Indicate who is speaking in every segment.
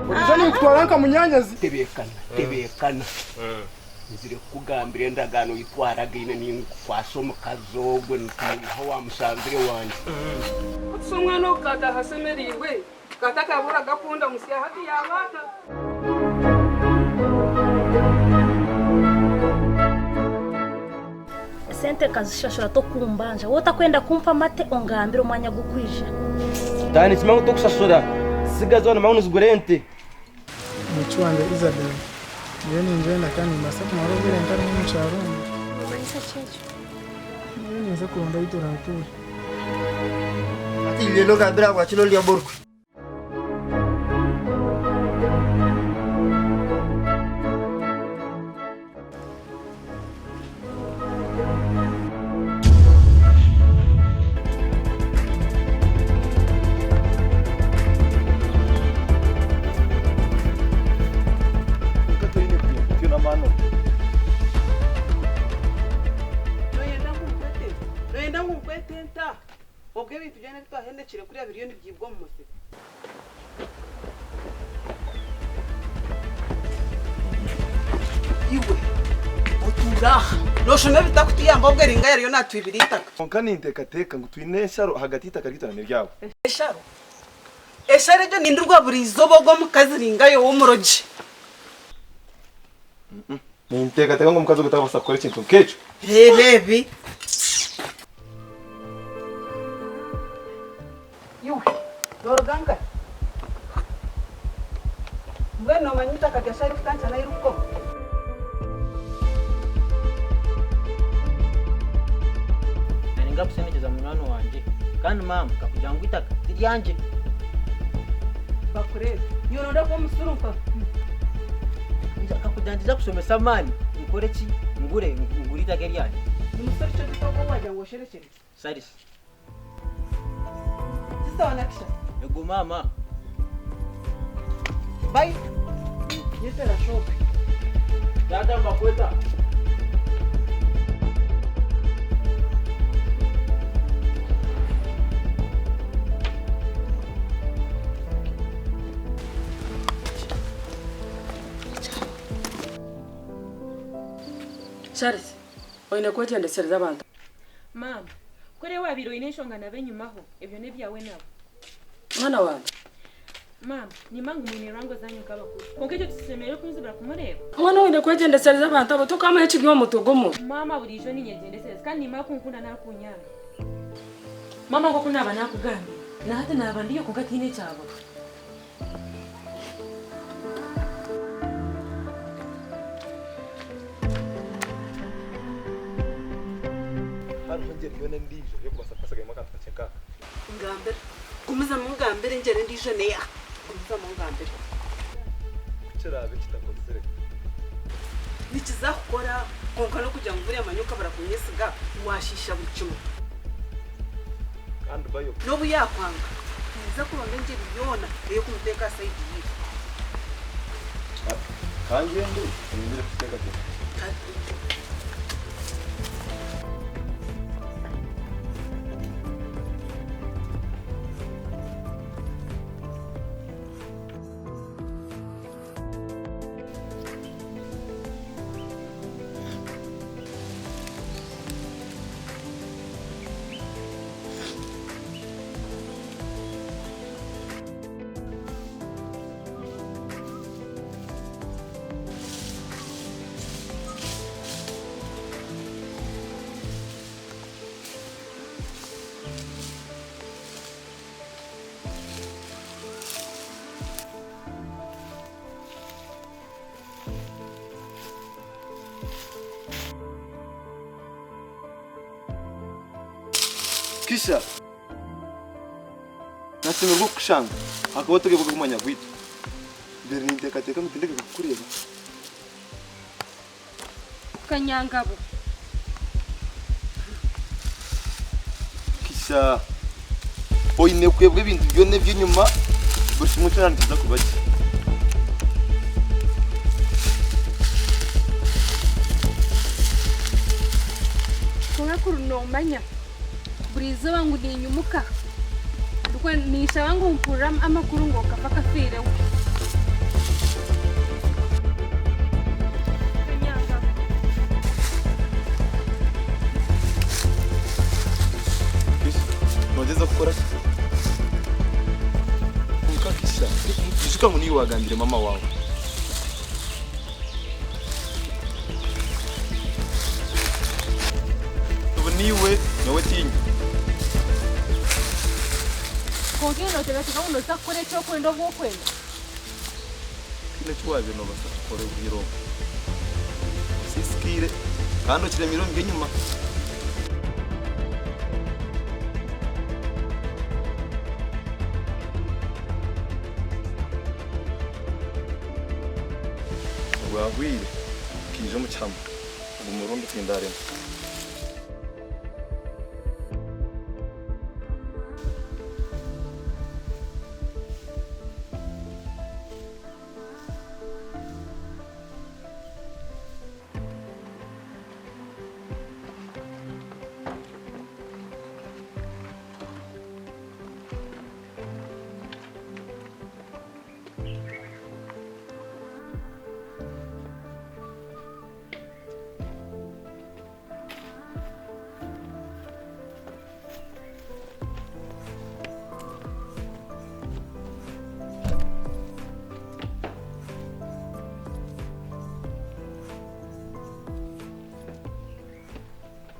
Speaker 1: Oriija ninkutwara nka munyaanyazi.
Speaker 2: Tebeekana, tebeekana. Nzire kukugambira endagaano ei twaragaine ninkukwasa omukazi ogwo nkamuha owaamusanzire wangye.
Speaker 3: Hati omwana ogu kaataaha ashemereirwe, kaatakabura gakunda musya hati yaaba ata?
Speaker 4: Esente nkazishashura tokumbanja. Waaba otakwenda kumpa amate ongambire omwanya gurikwija.
Speaker 5: Taaha nikimanya ngu tokushashura. Tsigaza noomanya ngu nizigura ente.
Speaker 1: Omwishiki wangye Isabel, nyowe ningyenda kandi nimbaasa kumara obwire ntarimu omu kyaro omu.
Speaker 4: Nomanyisa ki ekyo?
Speaker 1: Nyowe ninza kuronda ahu turaatuure.
Speaker 6: Hati ngyenda ogambire ahabwaki norya mborwe.
Speaker 3: Noyenda ngu nkwete nta? Obwo ebintu byona ebi twahendekire kuriya biriyo nibiibwa omu musiri. Iwe otuura aha nooshoma ebitakutuyamba obwo eringa yariyo naatwibira eitaka.
Speaker 7: Kwonka ninteekateeka ngu twine ensharo ahagati y'eitaka ryaitu na n'eryabo.
Speaker 3: Ensharo? Ensharo egyo nindurwa buri izooba ogwo omukazi ringayo ow'omurogi.
Speaker 7: Ninteekateeka ngu omukazi ogwo tarikubaasa kukora ekintu nk'ekyo.
Speaker 3: Reeba ebi. Iwe nooruga nkahi? Mbwenu noomanya eitaka rya shaaha erikutandikira n'ahu ririkukoma?
Speaker 5: Nari nkakusendekeza munywani wangye kandi maama nkakugira ngu eitaka tiryangye.
Speaker 3: Bakureebe. Nyowe noonda kuba omusiru nka.
Speaker 5: Nkakugira nti nza kushomesa amaani nkore ki ngure ngure eitaka eryangye.
Speaker 3: Ni musiri ki ogwo ogu waagira ngu osherekire?
Speaker 5: Sarisi.
Speaker 3: Sister wa Nakisha.
Speaker 5: Ego maama.
Speaker 3: Bye. Nyetera shop.
Speaker 5: Taata nibakweta.
Speaker 3: Charles, oine kwegyendesereza abantu.
Speaker 8: Maama, kuri waabaire oine enshonga nabo enyimaho, ebyo n'ebyawe nabo.
Speaker 3: Mwana wangye.
Speaker 8: Maama, nimba ngu mwine rwango zaanyu nk'abakuru, kwonka ekyo tikishemereire kunzibira kumureeba.
Speaker 3: Mwana oine kwegyendesereza abantu abo, tokamuha ekiri omu mutwe gw'omuntu.
Speaker 8: Maama, buriijo ninyegyendesereza kandi nimba kunkunda nari kunyanga. Maama, nk'oku naaba naakugambire, na hati naaba ndiyo kwonka tihaine ekyabura.
Speaker 7: Hariho engyeri yoona endiijo ey'okubaasa kukwasaganya akantu kakye nk'aka?
Speaker 3: Ngambira. Gumizamu ongambire engyeri endiijo n'eyaha. Gumizamu ongambire.
Speaker 7: Ku kiraabe kitakozire.
Speaker 3: Nikiza kukora kwonka n'okugira ngu buriya manya okabura kunyesiga waashiisha buri kimwe.
Speaker 7: Kandi bayo.
Speaker 3: N'obu yaakwanga, ninza kuronda engyeri yoona ey'okumuteeka aha sayidi yaitu.
Speaker 7: Ka ngyende nyongyere kuteekateeka. Kisha, nashemererwa kukushanga ahakuba turi ab'omwanya gwaitu. Mbaire ninteekateeka ngu tindikwiija kukureeba.
Speaker 8: Kanyangabo.
Speaker 7: Kisha, oine kwebwa ebintu byona eby'enyima, buri kimwe kyona nikiza kuba gye.
Speaker 8: Kwonka kuri noomanya. Buri izooba ngu niinyimuka ninshaba ngu mpurire amakuru ngu okafa kafiireho.
Speaker 7: Nogyeza kukora ki? Kwonka Kisha, ijuka ngu niiwe waagambire mama waawe. Obu niiwe, nyowe tiinye.
Speaker 8: Kwonka iwe nooteekateeka ngu nooza kukora eki orikwenda obu orikwenda?
Speaker 7: Tihaine eki waabaire noobaasa kukora obwire obwo. Osiisikaire kandi okiremiire omu by'enyima. Bwahweire, nkaija omu kihama. Ogu murundi tindaarema.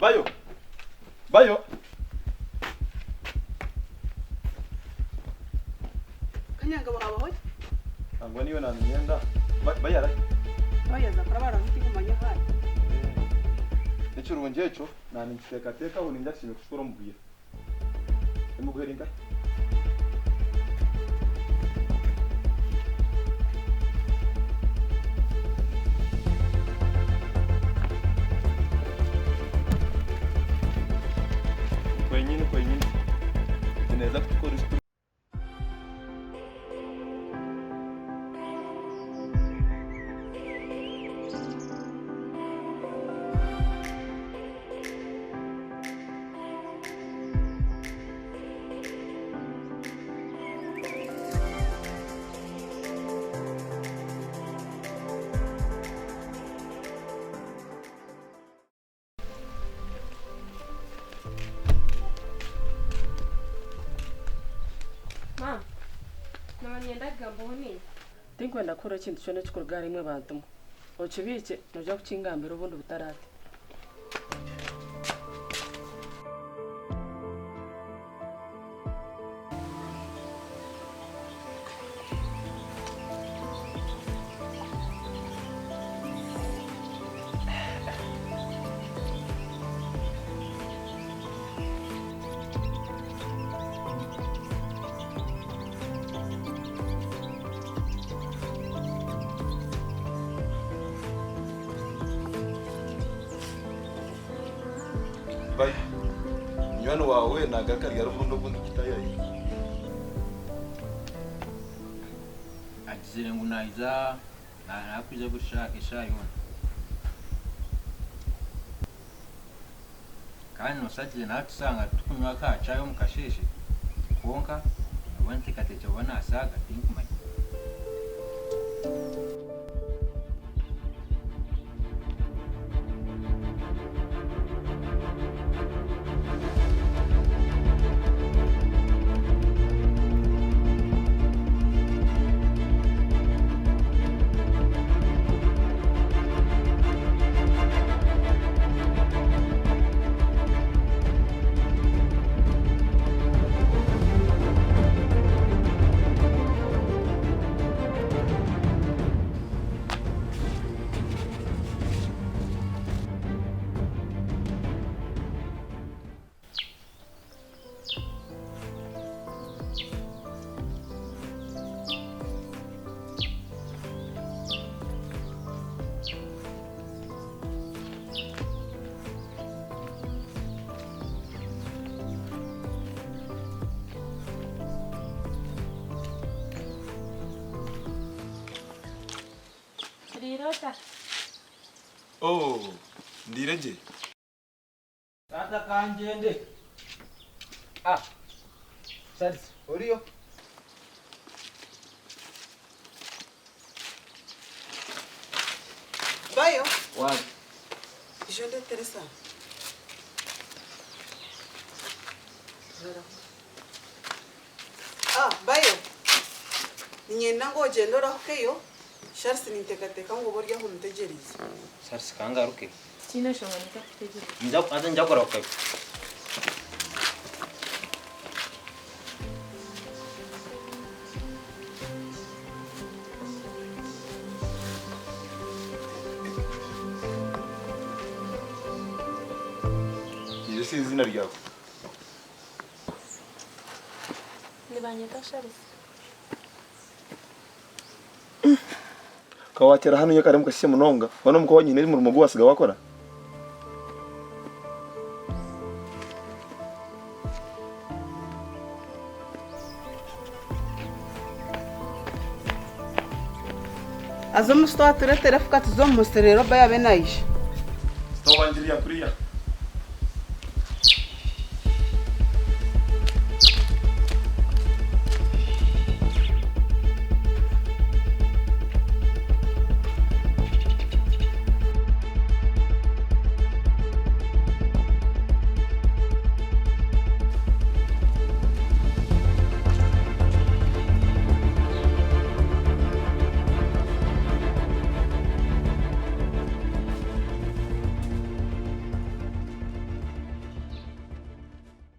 Speaker 7: Bayo! Bayo!
Speaker 3: Kanyanga wabaho ki?
Speaker 7: Nangwa niiwe naaniinyenda. Bayo arahi?
Speaker 3: Bayo aza kuraba araho tinkumanya ahu ari.
Speaker 7: Nikirungi ekyo, naaninkiteekateekaho niinyija kusiima kukikora omu bwire. Emiguha eri nkahi? Kwenyini kwenyini nituneeza kutukora eki
Speaker 8: Maama, naaba niinyenda kugambaho naiwe.
Speaker 3: Tinkwenda kuhurira ekintu kyona ekirikuruga ahari imwe bantu mwe. Okibiikye, noija kukingambira obundi butaraate.
Speaker 7: Bye. Munywani waawe naagaruka ryari omurundi ogundi kutaayaayira?
Speaker 5: Agizire ngu naija nakwija buri shaaha eshaaha yoona. Kandi noshagire natusanga tukunywa ka chai omu kasheeshe kwonka nyowe nteekateekire oba nasaaga tinkumanya.
Speaker 8: Oriire ota?
Speaker 7: Oh, ndiire gye.
Speaker 5: Taata ka ngyende. Ah, Charles, oriyo?
Speaker 3: Bayo.
Speaker 5: Wange.
Speaker 3: Ija ondeetere esaano. Ah, Bayo. Niinyenda ngu ogyende orahukeyo. Charles ninteekateeka ngu obe ori aho omutegyereize.
Speaker 5: Charles kangaruke.
Speaker 8: Tihaine nshonga ninza kutegyereza.
Speaker 5: Nza haza nija kurahukayo.
Speaker 7: Iryo si izina ryawe.
Speaker 8: Nibanyeta Charles.
Speaker 7: Ukaba hano iyo kare mukashishe munonga. Wana mukaba nyine umurimo gwo wasiga wakora.
Speaker 3: Aza omu sitowa atureetere fuka tuze omu musiri reero Bayo abe naija.
Speaker 7: Sitowangiriya kuriya.